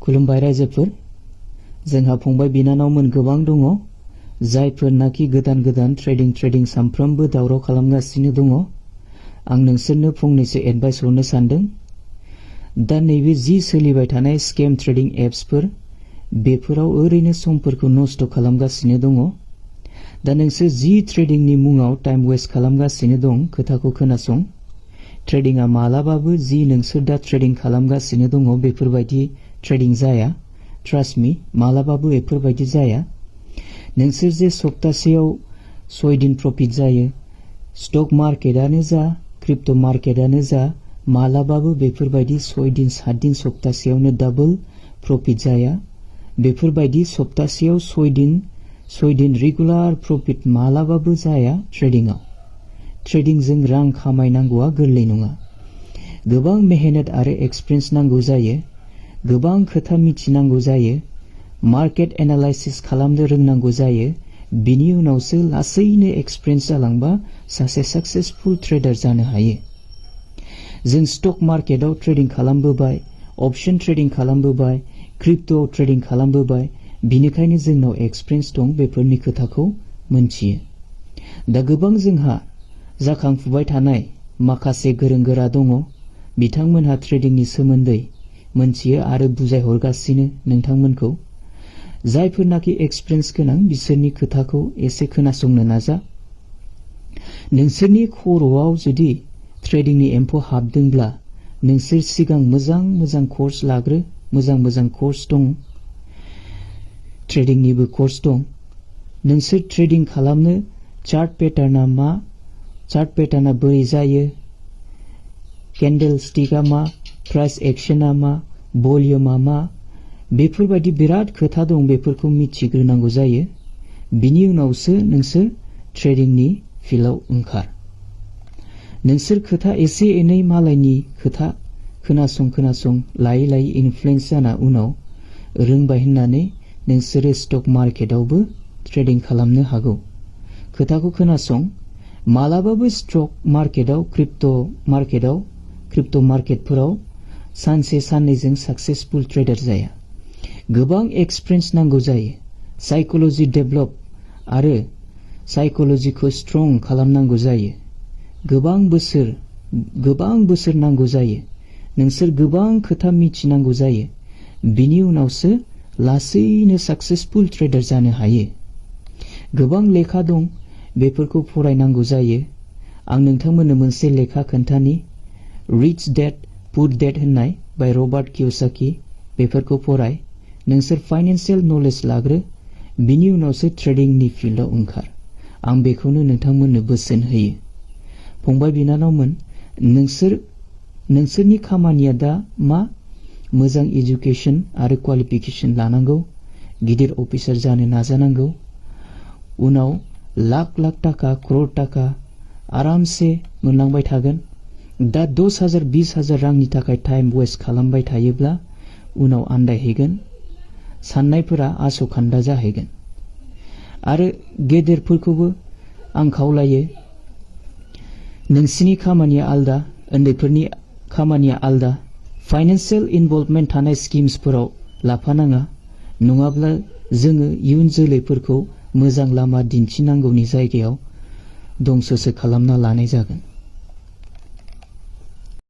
खुलुमबाय रायजोफोर जोंहा फंबाय बिनानावमोन गोबां दङ जायफोरनाखि गोदान ट्रेडिं सानफ्रोमबो दावराव खालामगासिनो दङ आं नोंसोरनो फंनैसो एडभाइस हरनो सानदों दा नैबे जि सोलिबाय थानाय स्केम ट्रेडिं एप्सफोर बेफोराव ओरैनो समफोरखौ नष्ट खालामगासिनो दङ दा नोंसोर जि ट्रेडिंनि मुङाव टाइम वेस्ट खालामगासिनो दं खोथाखौ खोनासं ट्रेडिंआ मालाबाबो जि नोंसोर दा ट्रेडिं खालामगासिनो दङ बेफोरबायदि ट्रेडिं जाया ट्रास्ट मी मालाबाबो बेफोरबायदि जाया नोंसोर जे सप्तासेयाव 6 दिन प्रफिट जायो स्टक मार्केटआनो जा क्रिप्ट' मार्केटआनो जा मालाबाबो बेफोरबायदि 6 दिन 7 दिन सप्तासेयावनो डाबल प्रफिट जाया बेफोरबायदि सप्तासेयाव 6 दिन रेगुलार प्रफिट मालाबाबो जाया ट्रेडिंआव ट्रेडिंजों रां खामायनांगौआ गोरलै नङा गोबां मेहनत आरो एक्सपिरियेन्स नांगौ जायो गोबां खोथा मिथिनांगौ जायो मार्केट एनालाइसिस खालामनो रोंनांगौ जायो बिनि उनावसो लासैनो एक्सपिरियेन्स जालांबा सासे सक्सेसफुल ट्रेडार जानो हायो जों स्टक मार्केटआव ट्रेडिं खालामबोबाय अपशन ट्रेडिं खालामबोबाय क्रिप्ट'आव ट्रेडिं खालामबोबाय बिनिखायनो जोंनाव एक्सपिरियेन्स दं बेफोरनि खोथाखौ मोनथियो दा गोबां जोंहा जाखांफुबाय थानाय माखासे गोरों गोरा दङ बिथांमोनहा ट्रेडिंनि सोमोन्दै मोनथियो आरो बुजायहरगासिनो नोंथांमोनखौ जायफोरनाखि एक्सपिरियेन्स गोनां बिसोरनि खोथाखौ एसे खोनासंनो नाजा नोंसोरनि खर'आव जुदि ट्रेडिंनि एम्फौ हाबदोंब्ला नोंसोर सिगां मोजां कर्स लाग्रो मोजां कर्स दं ट्रेडिंनिबो कर्स दं नोंसोर ट्रेडिं खालामनो चार्ट पेटार्नआ मा चार्ट पेटार्नआ बोरै जायो कैंडल स्टिकआ मा प्राइस एक्शनआ मा भलियूमआ मा बेफोरबायदि बिराद खोथा दं बेफोरखौ मिथिग्रोनांगौ जायो बिनि उनावसो नोंसोर ट्रेडिंनि फिल्डआव ओंखार नोंसोर खोथा एसे एनै मालायनि खोथा खोनासं लायै इनफ्लुएन्स जाना उनाव रोंबाय होननानै नोंसोरो स्टक मार्केटआवबो ट्रेडिं खालामनो हागौ खोथाखौ खोनासं मालाबाबो स्टक मार्केटआव क्रिप्ट' मार्केटफोराव सानसे साननैजों सक्सेसफुल ट्रेडार जाया गोबां एक्सपिरियेन्स नांगौ जायो साइकोलॉजी डेभलप आरो साइकोलॉजीखौ स्ट्रं खालामनांगौ जायो गोबां बोसोर नांगौ जायो नोंसोर गोबां खोथा मिथिनांगौ जायो बिनि उनावसो लासैनो सक्सेसफुल ट्रेडार जानो हायो गोबां लेखा दं बेफोरखौ फरायनांगौ जायो आं नोंथांमोननो मोनसे लेखा खोन्थानि रिच डैड पुअर डैड होननाय बाय रबार्ट किय'साकी बेफोरखौ फराय नोंसोर फाइनेंशियल नलेज लाग्रो बिनि उनावसो ट्रेडिंनि फिल्डआव ओंखार आं बेखौनो नोंथांमोननो बोसोन होयो फंबाय बिनानावमोन नोंसोरनि खामानिया दा मा मोजां एजुकेशन आरो क्वालिफिकेशन लानांगौ गिदिर अफिसार जानो नाजानांगौ उनाव लाख टाका क्रर टाका आरामसे मोनलांबाय थागोन दा 10,000 20,000 रांनि थाखाय टाइम वेस्ट खालामबाय थायोब्ला उनाव आन्दायहैगोन साननायफोरा आसखान्दा जाहैगोन आरो गेदेरफोरखौबो आं खावलायो नोंसिनि खामानिया आलदा उन्दैफोरनि खामानिया आलदा फाइनेंशियल इनभल्वमेन्ट थानाय स्किम्सफोराव लाफानाङा नङाब्ला जोङो इयुन जोलैफोरखौ मोजां लामा दिन्थिनांगौनि जायगायाव दंससो खालामना लानाय जागोन